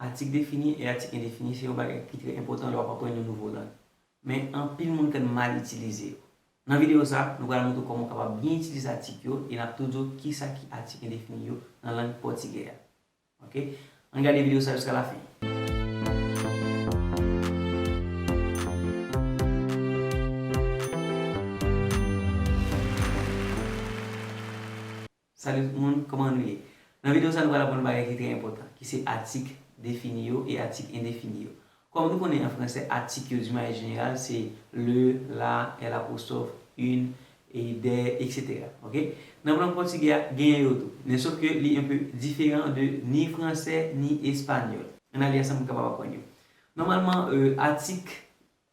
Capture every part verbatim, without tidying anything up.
Atik defini e atik endefini se yon bagay ki trè enpòtan lè w ap aprann yon nouvo lang. Men anpil moun konn mal itilize yo. Nan videyo sa, nou pral montre w kòman w kapab byen itilize atik yo e n ap tou di w kisa ki atik endefini yo nan lang pòtigè a. Oke? Ann gade videyo sa jiska lafen. Salut tout moun, kòman nou ye? Nan videyo sa nou pral aprann yon bagay ki trè enpòtan, ki se atik defini yo e atik endefini yo. Kòm nou konnen an fransè, atik yo di manyè jeneral se le, la, elle apostrophe, une, e, des, et cetera. Oke? Nan lang pòtigè a, genyen yo tou. Men sof ke li enpe diferan de ni fransè ni espanyòl. Ann ale ansanm pou n kapab aprann yo. Nòmalman, e, atik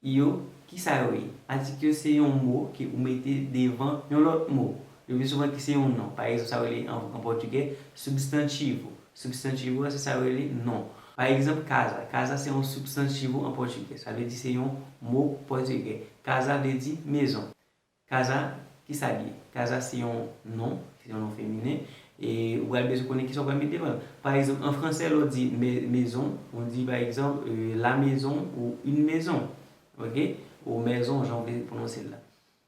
yo, kisa yo ye? Atik yo se yon mo ke ou mete devan yon lòt mo. Le pli souvan ki se yon non. Pa egzanp, sa yo rele an, an pòtigè, substantivo. Substantivo a se sa yo rele non. Pa egzanp, casa. Casa se yon substantivo an pòtigè. Sa vle di se yon mo pòtigè. Casa vle di mezon. Casa, kisa l ye? Casa se yon non, se yon non feminen. E ou pral bezwen konnen kisa w pral met devan l. Pa egzanp, an fransè, lè w di me-, maison, ou di, pa egzanp, e, la maison ou une maison. Oke? Ou maison, jan w vle pwononse l la.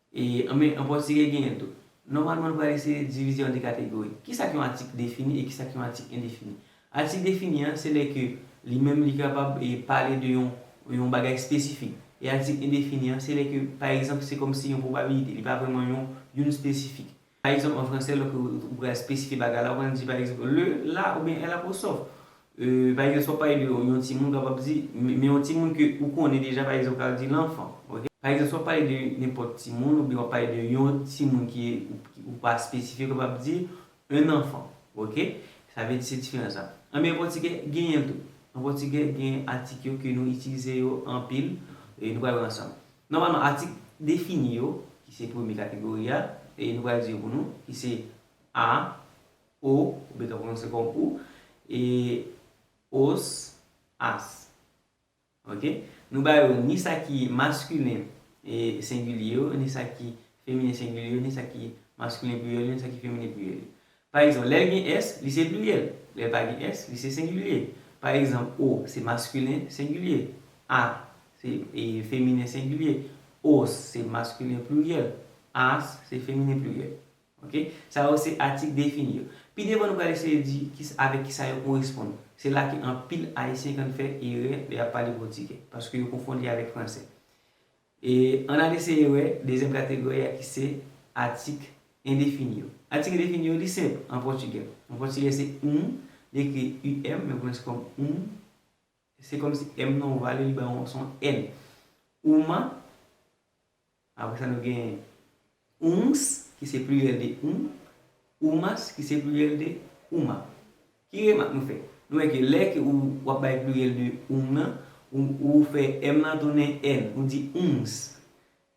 E, an, men, an pòtigè, genyen l tou. Nòmalman, nou pral eseye divize an de kategori. Kisa ki yon atik defini e kisa ki yon atik endefini? Atik defini an, se lè ke li menm li kapab, e, pale de yon, yon bagay espesifik. E atik endefini an, se lè ke, pa egzanp, se kòmsi yon pwobabilite, li pa vrèman yon, youn espesifik. Pa egzanp, an fransè, lè ke ou, ou pral espesifye bagay la, ou pral di, pa egzanp, le, la, oubyen elle apostrophe. E, pa egzanp, si w ap pale de yon timoun, ou kapab di, men, men yon timoun ke ou konnen deja, pa egzanp, ou ka di l'enfant, oke? Pa egzanp, si w ap pale de nenpòt timoun, oubyen w ap pale de yon timoun ki, ou, ki ou pa espesifye, ou kapab di un enfant, oke? Sa vle di se diferan sa. Anben, an pòtigè, genyen l tou. An pòtigè, gen atik yo ke nou itilize yo anpil, e nou pral wè ansanm. Nòmalman, atik defini yo, ki se premye kategori a, e nou pral di yo pou nou, ki se a, o, ou byen ka pwononse kòm ou, e os, as. Oke? Nou ba yo ni sa ki maskilen, e, sengilye yo, ni sa ki feminen sengilye yo, ni sa ki maskilen pliryèl yo, ni sa ki feminen pliryèl yo. Pa egzanp, lè l gen S, li se pliryèl. Lè l pa gen S, li se sengilye. Pa egzanp, o, se maskilen sengilye. A, se, e, feminen sengilye. Os, se maskilen pliryèl. As, se feminen pliryèl. Oke? Sa yo se atik defini yo. Pi devan, nou pral eseye di kis-, avèk kisa yo koresponn. Se la ke anpil Ayisyen konn fè erè lè y ap pale pòtigè, paske yo konfonn li avèk fransè. E ann ale eseye wè dezyèm kategori a ki se atik endefini yo. Atik endefini yo, li senp an pòtigè. An pòtigè, se um, li ekri U M, men ou pwononse kòm um. Se kòmsi M nan ou vale li ba yon son N. Uma, apre sa nou gen uns, ki se pliryèl de um, umas, ki se pliryèl de uma. Ki remak nou fè? Nou wè ke lè ke ou, w ap bay pliryèl de um nan, ou, ou fè M nan tounen N, ou di uns.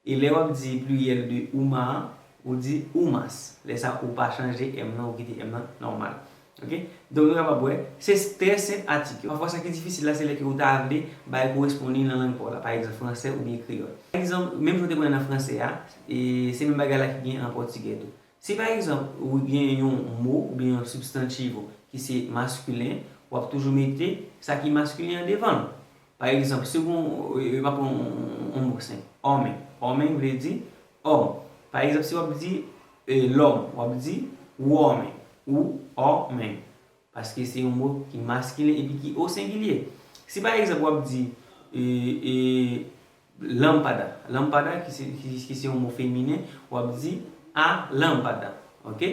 E lè w ap di pliryèl de uma a, ou di umas. Lè sa a, ou pa chanje M nan, ou kite M nan nòmal. Oke? Donk, nou kapab wè, se s-, trè senp atik yo. Pafwa, sa ki difisil la, se lè ke ou ta vle bay koresponn li nan lang pa w la, pa egzanp, fransè oubyen kreyòl. Pa egzanp, menm jan w te pran nan fransè a, e se menm bagay la ki gen an pòtigè tou. Si, pa egzanp, ou gen yon mo oubyen yon substantivo ki se maskilen, w ap toujou mete sa ki maskilen an devan l. Pa egzanp, si w gen, e, e, m ap pran yon, yon, yon mo senp, homem. Homem vle di òm. Pa egzanp, si w ap di, e, l'homme, w ap di o homem, ou homem. Paske se yon mo ki maskilen epi ki o sengilye. Si pa egzanp, w ap di, e, e, lâmpada. Lâmpada, ki se, ki, ki se yon mo feminen, w ap di a lâmpada. Oke?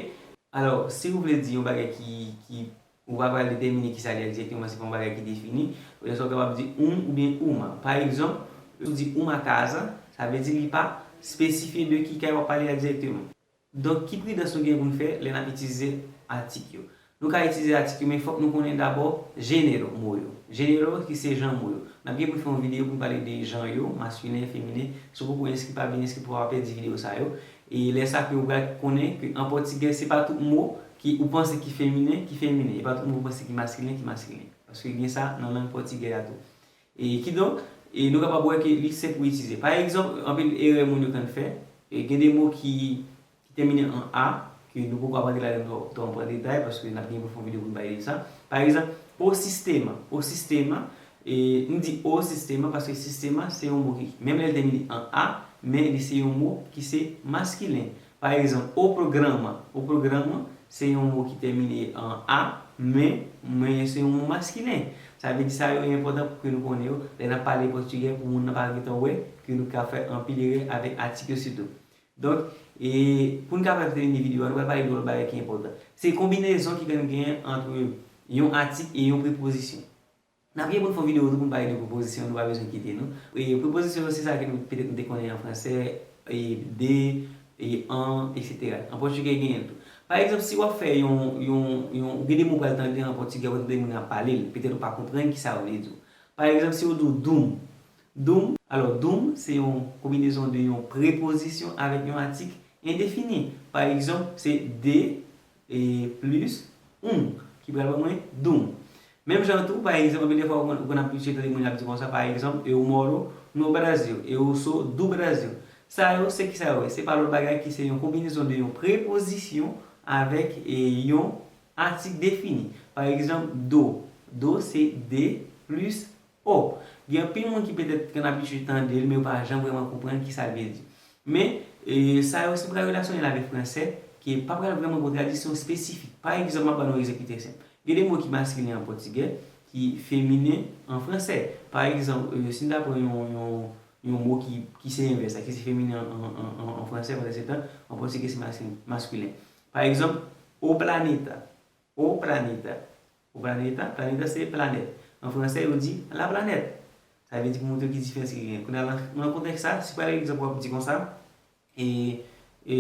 Alò, si ou vle di yon bagay ki, ki, ou pa pral detèmine kisa li ye dirèkteman, se pa yon bagay ki defini, lè sa a ou kapab di um oubyen uma. Pa egzanp, si w di uma casa, sa vle di li pa espesifye de ki kay w ap pale a dirèkteman. Donk, ki pridans nou gen pou n fè lè n ap itilize atik yo? Nou ka itilize atik yo, men fòk nou konnen dabò jenero mo yo. Jenero, ki se jan mo yo. N ap gen pou n fè yon videyo pou n pale de jan yo, maskilen, feminen. Si w poko enskri, pa bliye enskri pou w pa pèdi videyo sa yo. E lè sa ke ou pral konnen ke an pòtigè, se pa tout mo ki ou panse ki feminen, ki feminen. E pa tout mo ou panse ki maskilen, ki maskilen. Paske gen sa nan lang pòtigè a tou. E kidonk, e nou kapab wè ke li senp pou itilize. Pa egzanp, anpil erè moun yo konn fè. E gen de mo ki, ki tèmine an a, ke nou poko ap rantre ladan twò, twò pran detay, paske n ap gen pou fè yon videyo pou n pale de sa. Pa egzanp, O sistema, o sistema, e, m di o sistema paske sistema se yon mo ki, menm lè l tèmine an a, men li se yon mo ki se maskilen. Pa egzanp, o programa, o programa se yon mo ki tèmine an a, men, men se yon mo maskilen. Sa vle di sa yo enpòtan pou ke nou konnen yo lè n ap pale pòtigè pou moun nan pa gentan wè ke nou ka fè anpil erè avèk atik yo sitou. Donk, e, pou n kapab tèmine videyo a, nou pral pale de yon lòt bagay ki enpòtan. Se konbinezon ki konn genyen ant yon atik e yon prepozisyon. N ap gen pou n fè yon videyo tou pou n pale de prepozisyon, nou pa bezwen kite nou. E, prepozisyon yo se sa ke nou, petèt nou te konnen an fransè, e, de, e, an, etsetera. An pòtigè genyen l tou. Pa egzanp, si w ap fè yon, yon, yon, gen de mo w pral tande an pòtigè, w ap tande moun ap pale l, petèt ou pa konprann kisa yo vle di. Pa egzanp, si yo di w dum, dum, alò, dum se yon konbinezon de yon prepozisyon avèk yon atik endefini. Pa egzanp, se de, e, plis un ki pral ban mwen dum. Menm jan tou, pa egzanp, anpil de fwa ou konn, ou konn abitye tande moun ap di konsa, pa egzanp, eu moro no Brasil, eu sou do Brasil. Sa yo, se ki sa yo ye? Se pa lòt bagay ki se yon konbinezon de yon prepozisyon avèk, e, yon atik defini. Pa egzanp, do. Do se de plis o. Gen anpil moun ki petèt konn abitye tande l, men yo pa janm vrèman konprann kisa l vle di. Men, e, sa yo, si m pral relasyone l avèk fransè, ki pa pral vrèman gon tradisyon espesifik. Pa egzanp, m ap ba nou egzanp ki trè senp. Gen de mo ki maskilen an pòtigè, ki feminen an fransè. Pa egzanp, e, si n ta pran yon, yon, yon mo ki, ki se envès la, ki se feminen an, an, an, an, an fransè, pandan se tan, an pòtigè se maskilen. Pa egzanp, o planeta. O planeta. O planeta, planeta se planèt. An fransè, yo di la planète. Sa vle di pou montre ki diferans ki genyen. Kounye a, nan, nan kontèks sa, si pa egzanp w ap di konsa, e, e,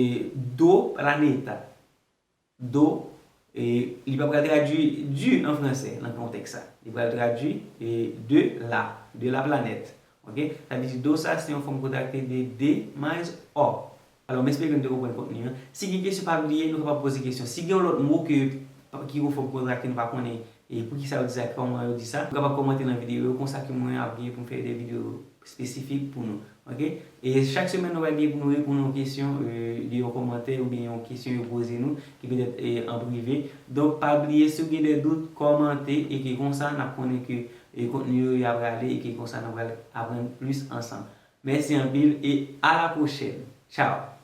do planeta. Do, e, li pa pral tradui du an fransè nan kontèks sa. Li pral tradui, e, de la, de la planète. Ok? Sa vle di do sa se yon fòm kontrakte de de mais o. Alò, m espere ke nou te konprann kontni an. Si gen kesyon, pa bliye, nou kapab poze kesyon. Si gen yon lòt mo ke, ki yon fòm kontrakte nou pa konnen, e poukisa yo di sa, kòman yo di sa, nou kapab kòmante nan videyo yo, konsa ke mwen ap gen pou m fè de videyo espesifik pou nou. Ok? E chak semèn, nou pral gen pou nou reponn yon kesyon, e, de yon kòmantè oubyen yon kesyon yo poze nou, ki petèt, e, an prive. Donk, pa bliye, si w gen de dout, kòmante, e ke konsa, n ap konnen ke, e, kontni yo, y ap rale, e ke konsa, n ap pral aprann plis ansanm. Mèsi anpil e a la pwochèn. Tchao!